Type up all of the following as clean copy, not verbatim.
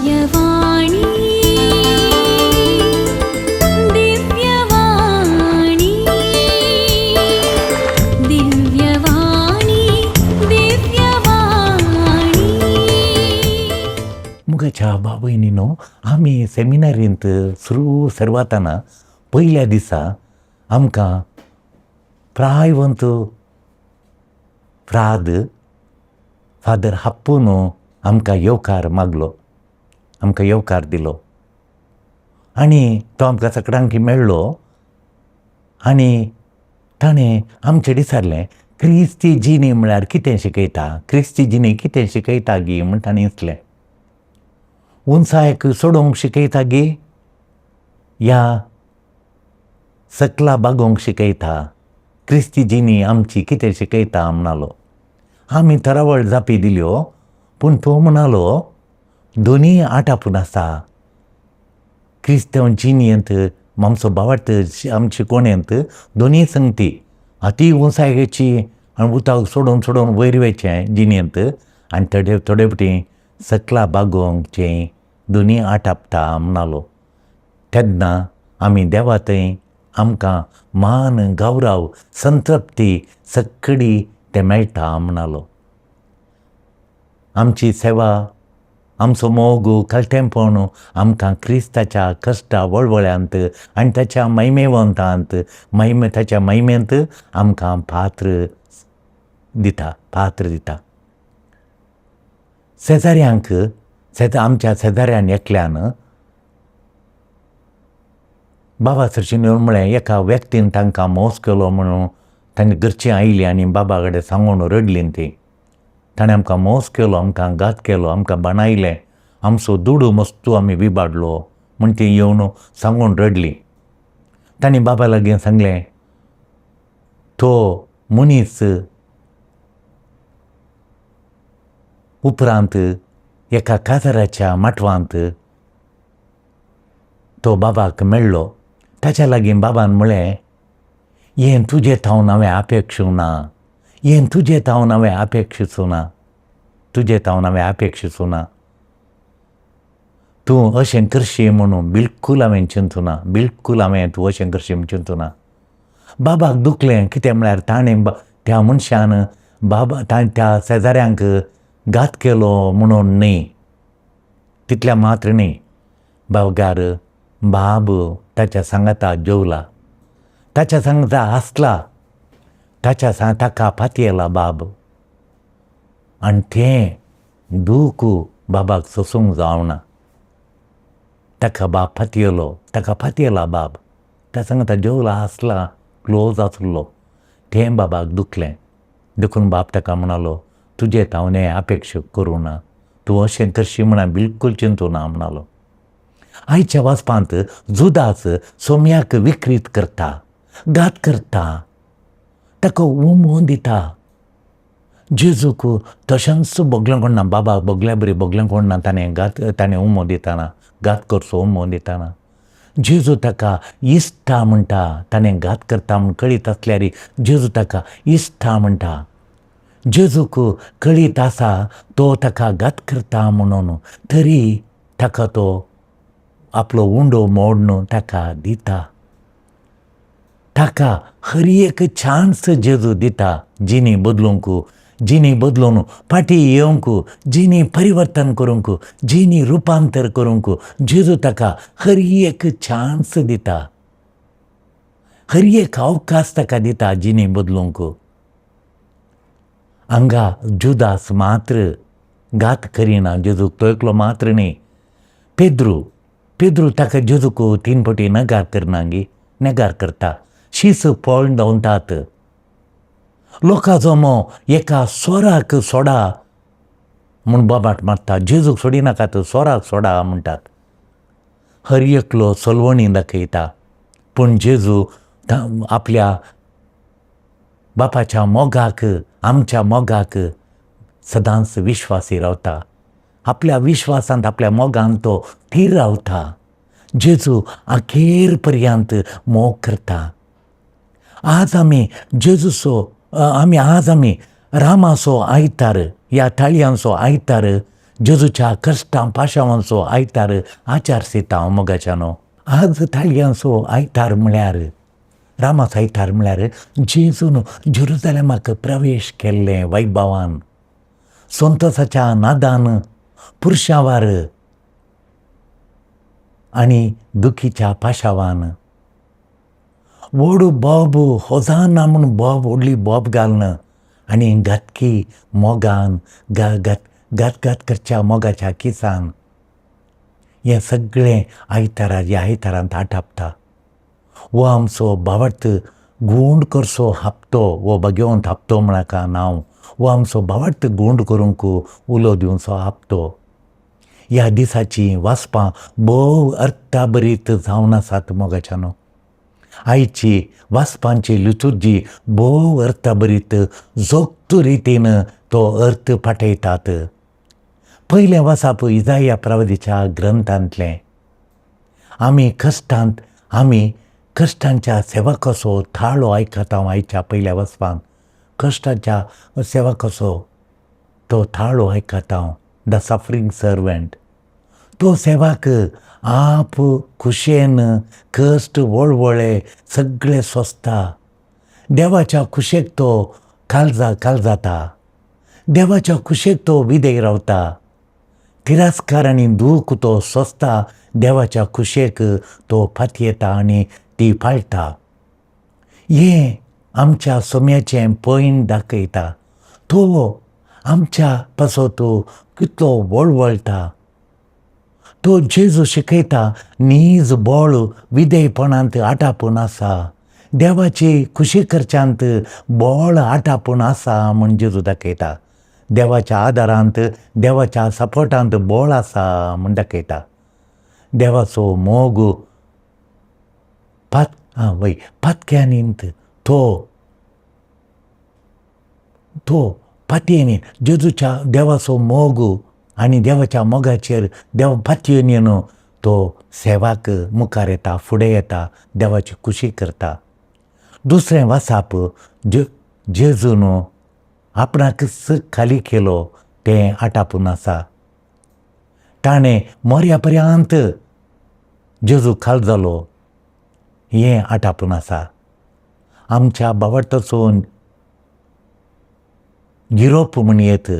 दिव्यवाणी, दिव्यवाणी, दिव्यवाणी, दिव्यवाणी. मुगाच्या बाबयनीनो, आमी सेमिनारींत सुरू सरवाताना पयल्या दिसा आमकां प्रायवंत फ्राद फादर हाप्पून आमकां येवकार मागलो, आमकां येवकार दिलो आनी तो आमकां सगळ्यांक मेळ्ळो आनी ताणें आमचें विचारलें, क्रिस्ती जिणी म्हळ्यार कितें शिकयता, क्रिस्ती जिणी कितें शिकयता गी म्हूण ताणें विचलें. उंचायक सोडोवंक शिकयता गी या सकला बागोवंक शिकयता, क्रिस्ती जिणी आमची कितें शिकयता म्हणालो. आमी तरावळ जापी दिल्यो, पूण तो म्हणालो दोनूय आटापून आसा. क्रिस्तांव जिणेंत आमचो भावार्थ आमची कोणेंत दोनूय संगती, अती उंचायेची आनी उदक सोडून सोडून वयर वयचें जिणेंत आनी थोडे थोडे फावटी सकला बागोवचें, दोनूय आटापता म्हणालो. तेन्ना आमी देवा थंय आमकां मान गौरव संतृप्ती सगळी तें मेळटा म्हणालो. आमची सेवा, आमचो मोग, कळटेंपण आमकां क्रिस्ताच्या कश्टा वळवळ्यांत आनी ताच्या महिमेवंतांत महिमे ताच्या महिमेंत आमकां पात्र दिता, पात्र दिता. शेजाऱ्यांक आमच्या शेजाऱ्यान एकल्यान बाबा सरशीन येवन म्हळें, एका व्यक्तीन तांकां मोस केलो म्हणून तांणी घरचीं आयलीं आनी बाबा कडेन सांगून रडलीं तीं. ताणें आमकां मोस केलो, आमकां घात केलो, आमकां बाणायलें, आमचो दुडू मस्तू आमी विबाडलो म्हूण तीं येवन सांगून रडलीं. तांणी बाबा लागीं सांगलें, तो मनीस उपरांत एका काजाराच्या माटवांत तो बाबाक मेळ्ळो. ताच्या लागीं बाबान म्हळें, हें तुजें थावन हांवें अपेक्षूं ना, हें तुजें थावन हांवें अपेक्षिचूं ना, तुजें थावन हांवें अपेक्षिचूं ना, तूं अशें करशी म्हणून बिलकूल हांवें चिंतूं ना, बिलकूल हांवें तूं अशें करशी म्हूण चिंतूं ना. बाबाक दुखलें, कितें म्हळ्यार ताणें त्या मनशान बाबा त्या शेजाऱ्यांक घात केलो म्हणून न्ही, तितल्या मात्र न्ही, बगार बाब ताच्या सांगाता जेवला, ताच्या सांगाता आसला, ताच्या ताका पातयेला बाब, आनी तें दूख बाबाक सोसूंक जावना. ताका बाब पातयेलो, ताका पातयेला बाब, त्या सांगाता जेवला आसला, क्लोज आसलो, तें बाबाक दुखलें. देखून बाब ताका म्हणालो, तुजें थावन अपेक्षा करूं ना, तूं अशें करशी म्हणून बिलकूल चिंतूं ना म्हणालो. आयच्या वाचपांत जुदास सोम्याक विक्रीत करता, घात करता, ताका उमो दिता. जेजूक तशेंच भोगलें कोण ना, बाबाक भोगल्या बरी भोगलें कोण ना, ताणें घात, ताणें उमो दितना, घात करचो उमो दितना. जेजू ताका इश्टा म्हणटा, ताणें घात करता म्हूण कळीत आसल्यार जेजू ताका इश्टा म्हणटा. जेजूक कळीत आसा तो ताका घात करता म्हणून, तरी ताका तो आपलो उंडो मोडून ताका दिता. ताका हर एक चान्स जेजू दिता, जिणी बदलूंक, जिणी बदलून फाटीं येवंक, जिणी परिवर्तन करूंक, जिणी रुपांतर करूंक जेजू ताका हर एक चान्स दिता, हर एक अवकाश ताका दिता जिणी बदलूंक. हांगा जुदास मात्र घात करिना जेजूक, तो एकलो मात्र न्ही, पेद्रू, पेद्रू ताका जेजूक तीन फावटी नगार करना गी, नेगार करता, शीस पळोवन दवरतात. लोकां जमो एका सोराक सोडा म्हूण बोबाट मारता, जेजूक सोडिनाकात, सोराक सोडा म्हणटात. हर एकलो सलवणी दाखयता, पूण जेजू आपल्या बापाच्या मोगाक, आमच्या मोगाक सदांच विश्वासी रावता. आपल्या विश्वासांत, आपल्या मोगान तो थीर रावता. जेजू अखेर पर्यंत मोग करता. आज आमी जेजूचो, आमी आज आमी रामाचो आयतार, ह्या ताळयांचो आयतार जेजूच्या कश्टां पाशांवांचो आयतार आचारसिता मोगाच्यानो. आज ताळयांचो आयतार म्हळ्यार रामाचो आयतार म्हळ्यार जेजून जेरुजलेमाक प्रवेश केल्लें वैभवान, संतोसाच्या नादान, पुरशावार आनी दुखीच्या पाशावान. व्हड बोब होजाना म्हूण बोब व्हडली बोब घालून आनी घातकी मोगान घात घात घात करच्या मोगाच्या किसान हें सगळें आयतारा ह्या आयतारांत आटापता. हो आमचो भावार्थ गूंड करचो हप्तो, हो भगवंत हप्तो म्हणाका नांव, हो आमचो भावार्थ गूंड करूंक उलो दिवचो हप्तो. ह्या दिसाची वाचपां भोव अर्थाभरीत जावन आसात मोगाच्यानो. आयची वाचपांची लितुर्जी भोव अर्थाभरीत जोक्त रितीन तो अर्थ पाठयतात. पयलें वाचप इजाया प्रवादीच्या ग्रंथांतलें. आमी कश्टांत आमी कश्टांच्या सेवकाचो थाळो आयकता आयच्या पयल्या वचपांत. कश्टांच्या सेवकाचो तो थाळो आयकता, the suffering servant. तो सेवक आप खुशयेन कश्ट वळवळे सगळे सोंसता. देवाच्या खुशेक तो कालजा काल जाता, देवाच्या खुशेक तो विधेय रावता. तिरस्कार आनी दूख तो सोंसता, देवाच्या खुशेक तो पातयेता आनी ती पाळटा. हें आमच्या सोम्याचें पयण दाखयता. तो आमच्या पासत कितलो वळवळटा. तो जेजू शिकयता नीज बळ विधेयपणांत आटापून आसा, देवाची खुशी करच्यांत बळ आटापून आसा म्हूण जेजू दाखयता. देवाच्या आदारांत देवाच्या सपोर्टांत बळ आसा म्हूण दाखयता. देवाचो मोग पात आं वय पातक्यांनीत तो तो पातयेनी जेजूच्या देवाचो मोग आनी देवाच्या मोगाचेर देव पातयेन तो सेवाक मुखार येता, फुडें येता, देवाची खुशी करता. दुसरें वाचप जेजून आपणाकच खाली केलो तें आटापून आसा. ताणें मोर्या पर्यंत जेजू खाल जालो हें आटापून आसा. आमच्या बावडताचो गिरोप म्हणयेत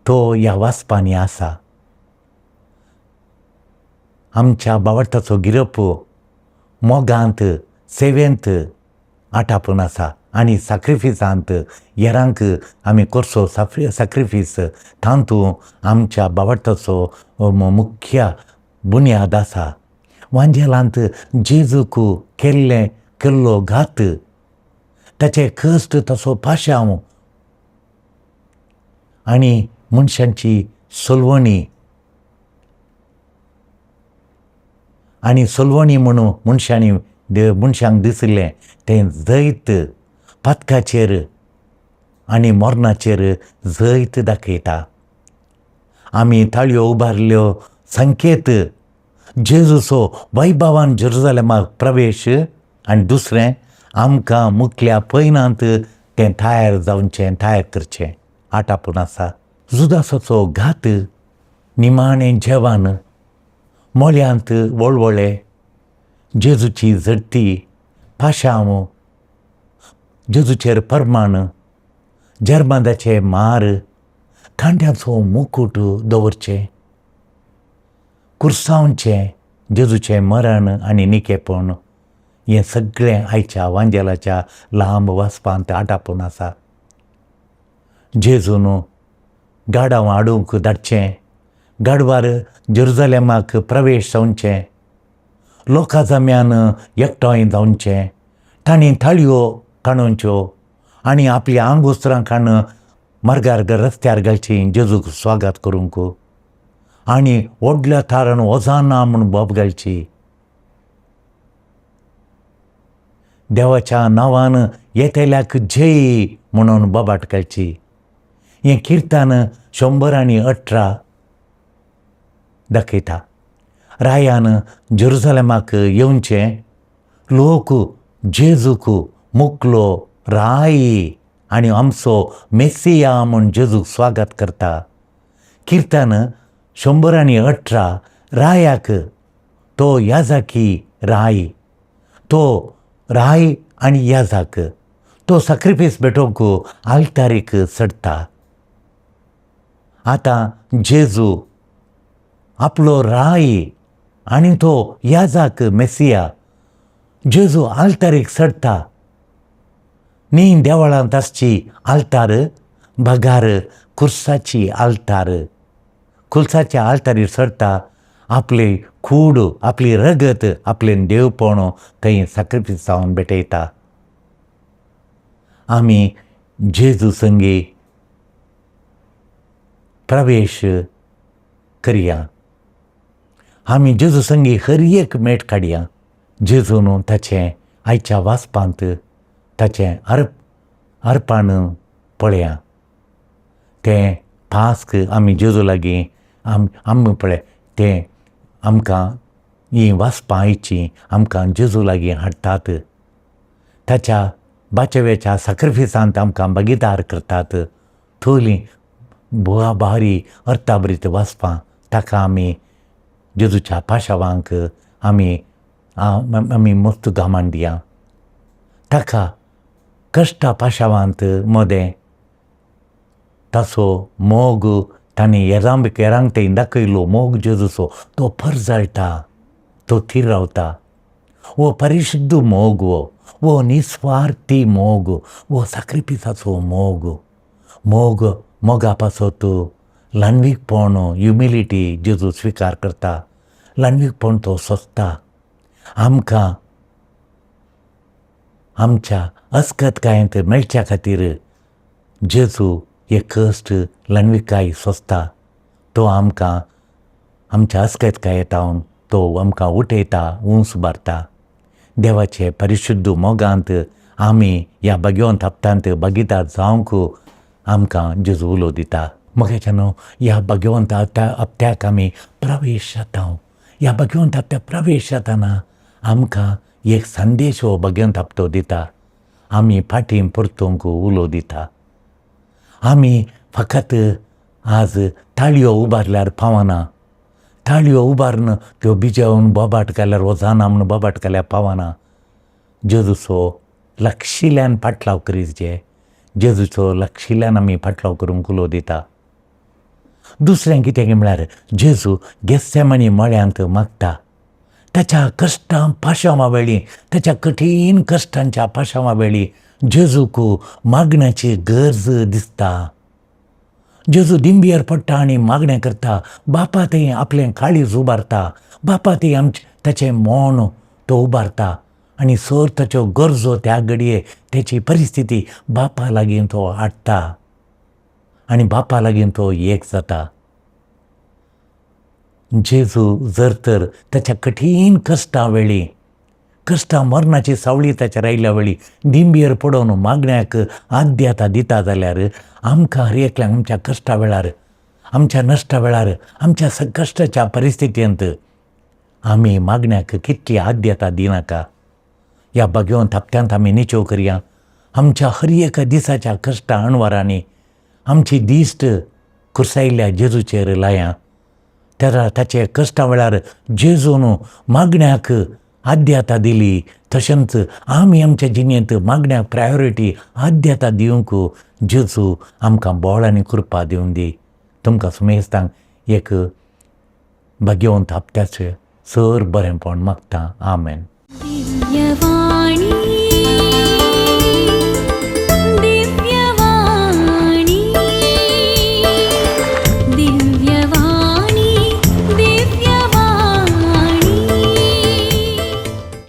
तो ह्या वाचपांनी आसा. आमच्या बावडताचो गिरोप मोगांत सेवेंत आटापून आसा आनी साक्रिफिसांत हेरांक आमी करचो साक्रिफीस तातूंत आमच्या बावडताचो मुख्य बुन्याद आसा. वांजेलांत जेजूक केल्लें केल्लो घात, ताचे कश्ट, तसो पाशांव आनी मनशांची सलवणी आनी सलवणी म्हणून मनशांनी मनशांक दिसलें तें जैत पातकाचेर आनी मरणाचेर जैत दाखयता. आमी ताळयो उबारल्यो संकेत जेजूचो वैभवान जेरुजलेमाक प्रवेश आनी दुसरें आमकां मुखल्या पयनांत तें तयार जावचें, तयार करचें आटापून आसा. जुदासाचो घात निमाणें जेवण मोळ्यांत वळवळे जेजूची झडती पाशांव जेजूचेर परमाण जर्मादाचे मार कांट्याचो मुकूट दवरचें कुर्सांवचें जेजूचें मरण आनी निकेपण हें सगळें आयच्या वांजेलाच्या लांब वाचपांत आटापून आसा. जेजून गाडांव हाडूंक धाडचें, गाडवार जेरुजलेमाक प्रवेश जावचें, लोकां जम्यान एकठांय जावचें, तांणी थाळयो काणूनच्यो आनी आपली आंगवस्त्रां काडून मार्गार रस्त्यार घालचीं जेजूक स्वागत करूंक आनी व्हडल्या थारान वजाना म्हूण बोब घालची. देवाच्या नांवान येतल्याक जय म्हणून बोबाट घालची. हें किर्तन 118 दाखयता. रायान जेरुजलेमाक येवचें, लोक जेजूक मुकलो राय आनी आमचो मेसिया म्हूण जेजूक स्वागत करता. किर्तन 118 रायाक तो याजाकी राय, तो राय आनी याजाक तो साक्रिफीस भेटोवंक आल्तारीक चडटा. आतां जेजू आपलो राय आनी तो याजाक मेसिया जेजू आल्तारीक चडटा. न्ही देवळांत आसची आल्तार बगार कुर्साची आल्तार, कुर्साच्या आल्तारीर चडटा, आपली कूड आपली रगत आपलें देवपण थंय साक्रिफीस जावन भेटयता. आमी जेजू संगी प्रवेश करया, आमी जेजू संगी हर एक मेट काडया. जेजून ताचें आयच्या वाचपांत ताचें अर्पण पळया. तें पास्क आमी जेजू लागीं आमी पळय तें आमकां हीं वाचपां आयचीं आमकां जेजू लागीं हाडटात. ताच्या बाचव्याच्या साक्रिफिसांत आमकां भागीदार करतात. थोली भारी अर्थाभरीत वाचपां ताका आमी जेजूच्या पाशावांक आमी आमी मस्त गामान दिया. ताका कश्टा पाशावांत मदें ताचो मोग ताणें येरांक थंय दाखयलो मोग जेजूचो तो परजळटा, तो थीर रावता. हो परिशुद्ध मोग, हो निस्वार्थी मोग, हो साक्रिफिसाचो मोग. मोग मोगा पासत ल्हानवीकपण ह्युमिलिटी जेजू स्विकार करता, ल्हानवीकपण तो सोंसता. आमकां आमच्या अस्कतकायेंत मेळच्या खातीर जेजू हे कश्ट ल्हानविकाय सोंसता. तो आमकां आमच्या अस्कतकायेंत तो आमकां उठयता, उंच उबारता. देवाचे परिशुद्ध मोगांत आमी ह्या भाग्यवंत हप्त्यांत भागीदार जावंक आमकां जेजू उलो दिता. मगेच्यान ह्या भाग्यवंत हप्त्याक आमी प्रवेश जाता. ह्या भाग्यवंत हप्त्याक प्रवेश जातना आमकां एक संदेश हो भाग्यवंत हप्तो दिता. आमी फाटीं परतूंक उलो दिता. आमी फकत आज ताळयो उबारल्यार पावना, ताळयो उबारून त्यो बिजेवन बोबाट घाल्यार वजना म्हूण बोबाट घाल्यार पावना. जेजूचो लक्षिल्यान फाटलाव करीत जे जेजूचो लक्षिल्यान आमी फाटलाव करूंक उलो दिता. दुसरें कितें म्हळ्यार जेजू गेस्सेमनी मळ्यांत मागता. ताच्या कश्टां पाशांवा वेळी, ताच्या कठीण कश्टांच्या पाशांवा वेळी जेजूक मागण्याची गरज दिसता. जेजू दिंबियर पडटा आनी मागणें करता. बापा थंय आपलें काळीज उबारता, बापा थंय आमचें ताचें मौन तो उबारता आनी सर ताच्यो गरजो त्या घडये तेची परिस्थिती बापा लागीं तो हाडटा आनी बापा लागीं तो एक जाता. जेजू जर तर ताच्या कठीण कश्टां वेळी, कश्टां मरणाची सावळी ताचेर आयल्या वेळी दिंबियर पडोवन मागण्याक आद्यता दिता जाल्यार आमकां हर एकल्याक आमच्या कश्टा वेळार, आमच्या नश्टा वेळार, आमच्या संकश्टाच्या परिस्थितींत आमी मागण्याक कितली आद्यता दिनाका. ह्या भाग्यवंत हप्त्यांत आमी निचेव करया. आमच्या हर एका दिसाच्या कश्टा अणवारांनी आमची दिश्ट कुर्सायिल्ल्या जेजूचेर लाया. तेन्ना ताचे कश्टा वेळार जेजून मागण्याक आद्यता दिली, तशेंच आमी आमच्या जिणेंत मागण्याक प्रायोरिटी आद्यता दिवंक जेजू आमकां बळ आनी कृपा दिवन दी. तुमकां सुमेस्तांक एक भाग्यवंत हप्त्याचें सर बरेंपण मागता. आमेन. दिव्यवाणी.